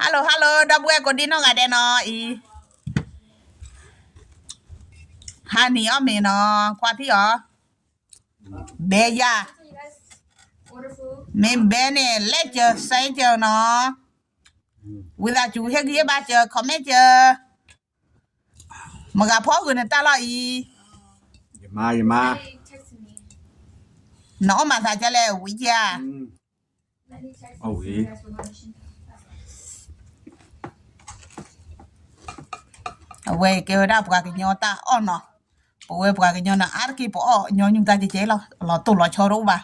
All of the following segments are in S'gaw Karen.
Hello hello ဒီပုၢ်ဝဲၢ်ကိးဒံနီၢ်ဂၤဒဲးနီၤအံၤ, ဟါနံၤအီၣ်မ့ၤနီၤ, ကွၢ်ထံၣ်အီၤ, ဘဲယၤ, မ့ၢ်ဘဲန့ၣ် လဲၤစၢၤ စဲစၢၤနီၤ, ဝံသးစူၤဟ့ၣ်ဂံၢ်ဟ့ၣ်ဘါစၢၤ comment စၢၤ, မဂၤဖီဂုာ်နတၢ်လီၢ်အံၤ, ယမါ ယမါ, နအီၣ်မၤသးကလဲၣ် ဝံကၠါ အဝဲကဲဝဲဒၣ်ပှၤကညီတၢ်အီၣ်နီၤ, ပဝဲပှၤကညီန့ၣ် အါတက့ၢ်ပအီၣ်ညီနုၢ်တၢ်ကဲကဲလီၤ, လီၤတိၢ်လီၤဆီတအိၣ်ဘၣ်,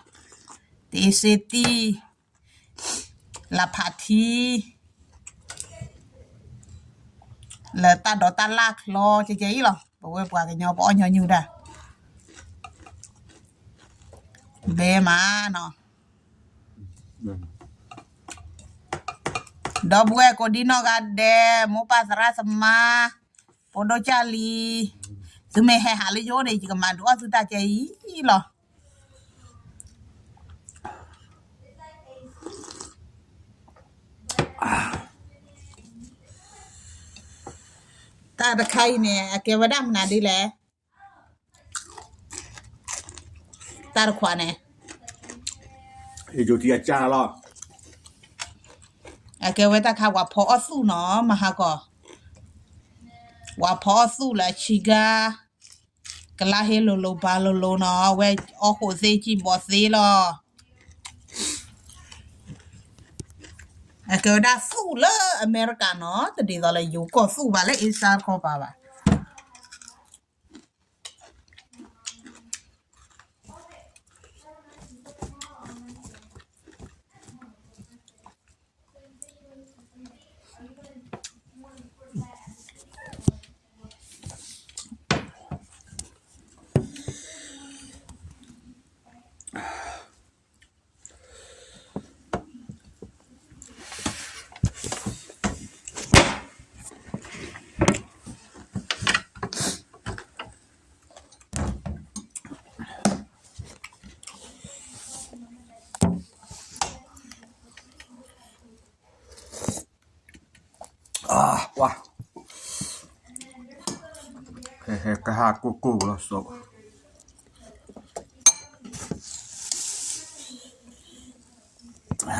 တ့စ့တံၢ်, လၢဖးထံ, လၢတၢ်ဒိးတၢ်လၢ်ချီကဲကဲအံၤလီၤ, ပဝဲပှၤကညီပအီၣ်ညီနုၢ်တၢ်, ဘဲမးနီၤ ဒီပုၢ်ဝဲၢ်ကိးဒံနီၢ်ဂၤဒဲး, မိၢ်ပၢ်သရၣ်သမါ, ဖိဒိၣ်ကၢ်လံၤ, သုမ့ၢ်ဟဲဟးလၢယအိၣ်န့ၣ် ယကမၤဒုးအီၣ်သုတၢ်ကဲအံၤလီၤ. တၢ်တခါအံၤန့ၣ် အကဲဝဲဒၣ်မနုၤဒ်လဲၣ်. တၢ်တခွးန့ၣ် ယိၤတံအကၢ်လီၤ. အကဲဝဲတၢ်ခါ ဝၤဖီအီၣ်သူၣ်နီၤ မဟါကီၢ်, ဝၤဖီအီၣ်သူၣ်လၢအဆံဂၤ, ကလါဟ့လိၤလိၤဘါလိၤလိၤနီၤ, အဝဲအီၣ်ဃိးသ့ကံၢ်ဘီသ့လီၤ. အကဲဝဲဒၣ်သူၣ်လၢအမဲရကၤနီၤ, တဒ်သိးလၢယိၤကီၢ်သူၣ်ဘၣ် လၢအ့ရှါခီပၤဘၣ်. ဝါ, ဟဲဟဲကဟၣ်ကိၢ်ကိၢ်လီၤစိး. အ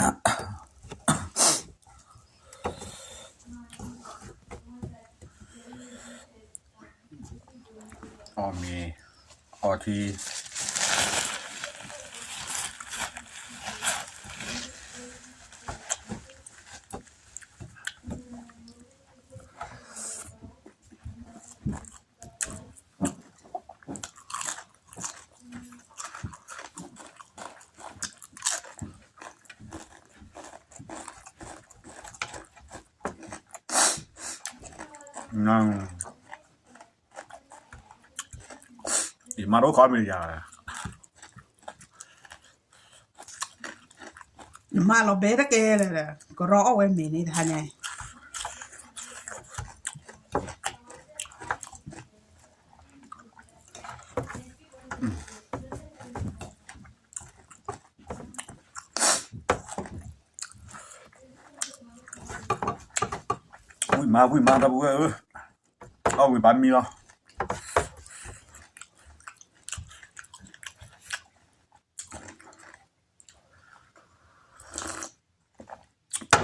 ီၣ်မ့ၤ, အီထံ. ယမါတအိၣ်ခီမ့ၢ်ယၤ, ယမါလီၤဘဲတကဲလၢာ်, ကရီအီၣ်ဝဲမ့ၤန့ၣ်တဟါညါအံၤ. ဝံၣ်မး ဝံၣ်မး ဒီပုၢ်ဝဲၢ်ဧၢ, အီၣ်ဝံၣ်ဘၣ်မံလီၤ.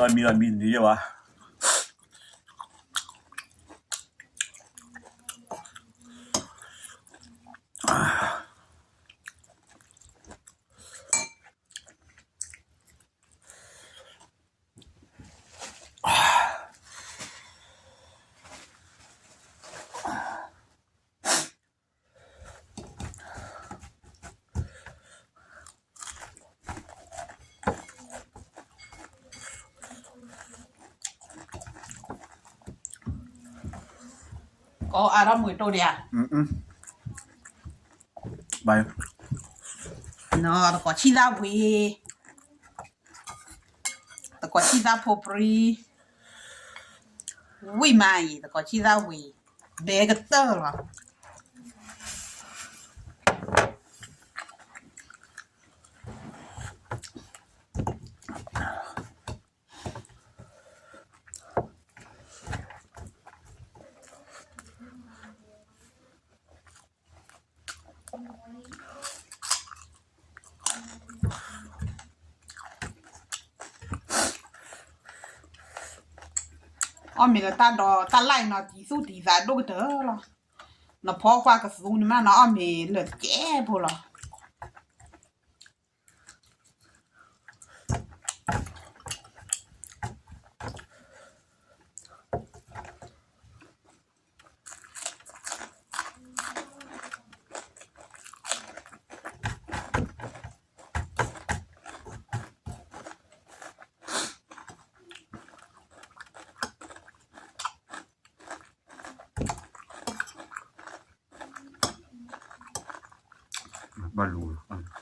လီၤမံလီၤမံန့ၣ်ယဲၢ်ဝဲ. ကိးအါထီၣ်မုာ်တိၢ်ဒံးဧါ, သကိးဆံၣ်သၣ်ဝံၤ, သကိးဆံၣ်သၣ်ဖိပြံ, ဝံၣ်မးအံၤ သကိးဆံၣ်သၣ်ဝံၤ, ဘဲကတၢၢ်လီၤ. အ အီၣ်မ့ၤလၢတၢ်ဒီးတၢ်လၢ်အံၤနီၤ တံၤသူၣ်တံၤသးဒိၣ်ကတၢၢ်လီၤ. နဖီကွၢ်ကသူန့ၣ်မးနီၤ အီၣ်မ့ၤလၢာ်တကဲဖိလီၤ. ဘၣ်လူၤ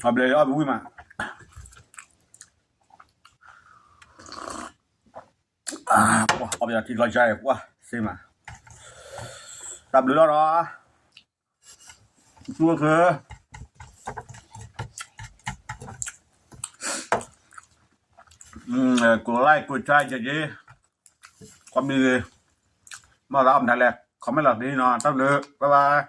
အီၣ်ဘျဲၣ်အီၣ်ဘဝံၣ်မး, အီၣ်ဘျဲၣ်ထံလီၤယါအံၤ ပှၢ်စ့မး, တၢ်ဘျုးလီၤဒီး သူၣ်ဝဲခဲ ကိးlikeကိးshare က့ၤက့ၤ, ကွၢ်မ့ၢ်ဂ့ၤ, မ့ၢ်သးအီၣ်မတၤလဲၣ် commentလီၤတ့ၢ်နီၤ, တၢ်ဘျုး bye bye.